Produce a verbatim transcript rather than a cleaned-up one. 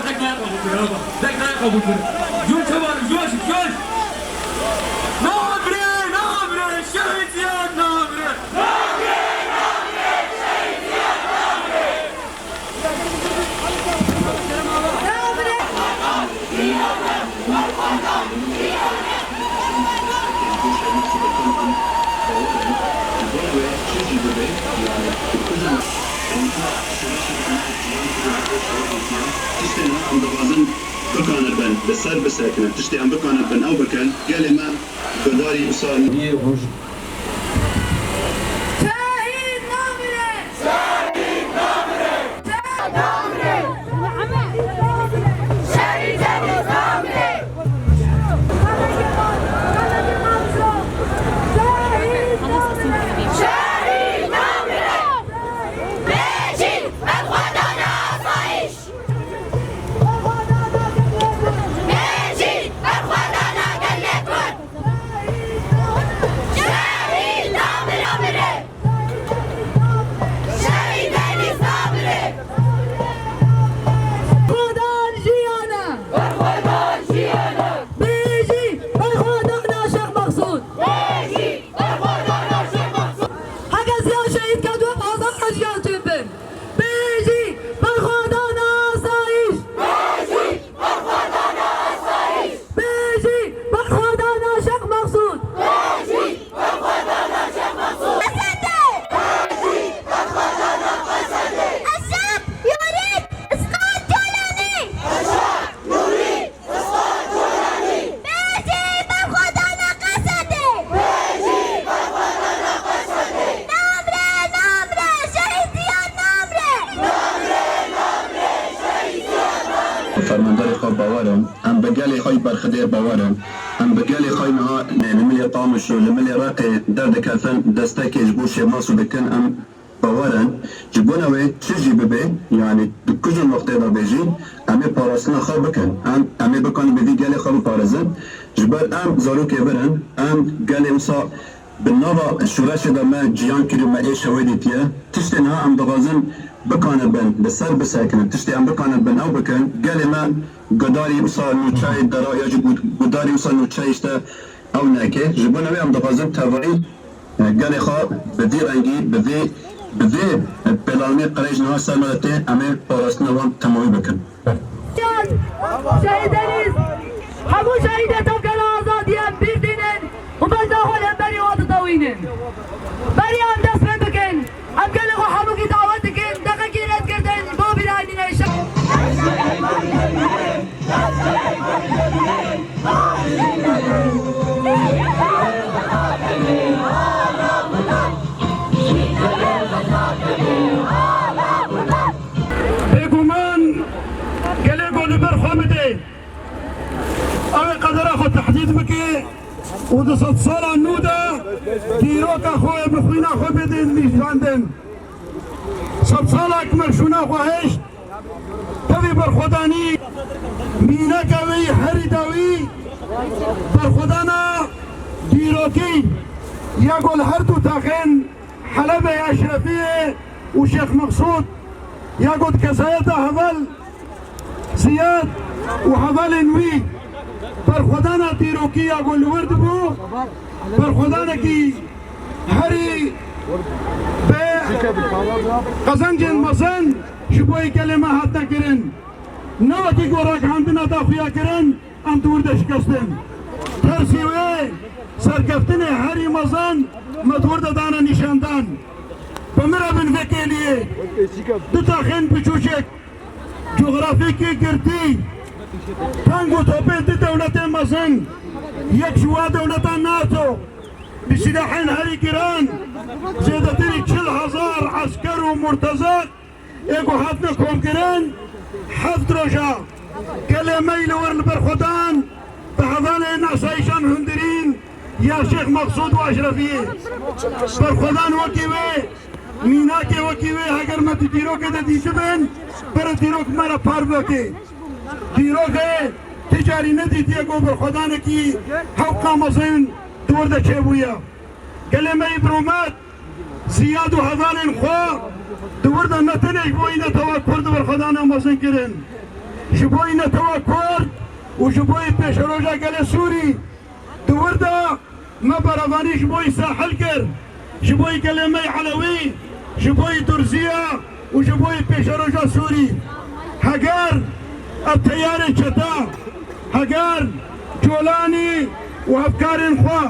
Tek nayê qebûl kirin, baba. Tek nayê qebûl kirin. Jû çawa, jû şik, jû şik. Namire, namire, şehîd Ziyad namire. Tiştên em dixwazin bikanibin, bi ser bisekinin. Tiştê em bikanibin ew bikin. Gelê me guhdarî wisa. Şehîd namire! Şehîd namire! Şehîd Deniz namire! Şehîd namire! Şehîd namire! Bêjî berxwedana asayîş! Bêjî berxwedana gelê Kurd! Şehîd namire, namire! Şehîd Deniz namire! Berxwedan jiyane! Berxwedan jiyane! Bêjî berxwedana Şêx Mexsûd! Bêjî berxwedana Şêx Mexsûd! Heke ziya şehîd ket wek azad jiyan çêbin! Bêjî berxwedana asayîş! Bêjî berxwedana asayîş! Bêjî berxwedana Şêx Mexsûd! Bêjî berxwedana Şêx Mexsûd! Qesede! Bêjî berxwedana Qesede! Eşref Nûrî Isqat Colanî! Eşref Nûrî Isqat Colanî! Bêjî berxwedana Qesedê! Bêjî berxwedana Qesedê! Namre, namre, şehîd Ziyad namre! Namre, namre, şehîd Ziyad namre! Fermandarê xwe bawer in. Em bi gelê xwe yî berxwedêr bawer in. Em bi gelê xwe yî niha li milê Qamişlo, li milê Reqê derdikevin, destekê ji bo Şêx Mexsûd dikin. Em bawer in. Ji bona wê çi jî bibe, yanî di ku jî noqteyê de bê jî, em ê parastina xwe bikin. Em, em ê bikanin bi vî gelê xwe biparêzin. Ji ber em zarokê vir in, em gelê wisa bi nava şoreşê de me ciyan kiriye, me êşa wê dîtiye. Tiştê niha em dixwazin bikanibin, bi ser bisekinin. Tiştê em bikanibin ew bikin. Gelê me guhdarî wisa nûçeyê dera ya jî gu-, guhdarî wisa nûçeyê işte ew neke. Ji bona wê em dixwazin tevayî, e, gelê xwe bi vî rengî, bi vê, bi vê, e, pêlanê qirêj niha ser me de tê, em ê parastina wan temamî bikin. Şehîd Deniz, hemû şehîdê tevgera azadiyê em bîr dînin û benda xwe li hemberî wan ditewînin. Berî em dest pê bikin, em gelê xwe hemûkî dawet dikin, deqekî rêzgirtin bo bîranînê şe- Bêguman gelê ku li ber xwe bide, ew ê qedera xwe tehdîd bike û di sedsala nû de dîroka xwe bi xwîna xwe bide nîşandin. Sedsala ku me şûna xwe hişt, tevî berxwedanî mîneke wî herî dawî berxwedana dîrokî ya ku li her du taxên Helebê Eşrefiyê û Şêx Mexsûd ya ku di kesayeta heval Ziyad û hevalên wî berxwedana dîrokî ya ku li wir dibû, berxwedanekî herî bi qezencên mezin ji bo yê gelê me hatine kirin. Ne wekî ku ragihandina daxuya kirin, em di wir de şikestin. Tersî wê serkeftinê herî mezin me di wir de dane nîşandan. Bi min re bin vê kêliyê. Du taxên biçûçik, cografîkî girtî, teng û topên du dewletên mezin, yek ji wa dewleta NATO, bi silahên herî giran, zêdetirî çil hezar esker û murtezek, ê ku hatine komkirin, heft roja gelê me yî li wir li ber xwe dan, bi hevalên asayîşan hundirîn ya Şêx Mexsûd û Eşrefiyê. Berxwedan wekî wê, mînakê wekî wê, heger me di dîrokê de dîtibin, bere dîrok me re par bike. Dîrokê ti carî nedîtiye ku berxwedanekî hewqa mezin di wir de çêbûye. Gelê me yî birûmet, Ziyad û hevalên xwe di wir de ne tenê ji bo yî netewa Kurd berxwedana mezin kirin. Ji bo netewa Kurd û ji bo pêşeroja gelê Sûrî di wir de me berevanî ji bo sahil kir, ji bo gelê me Elewî, ji bo Durziya û ji bo pêşeroja Sûrî. Heger ev teyarên çeta, heger Colanî û hevkarên xwe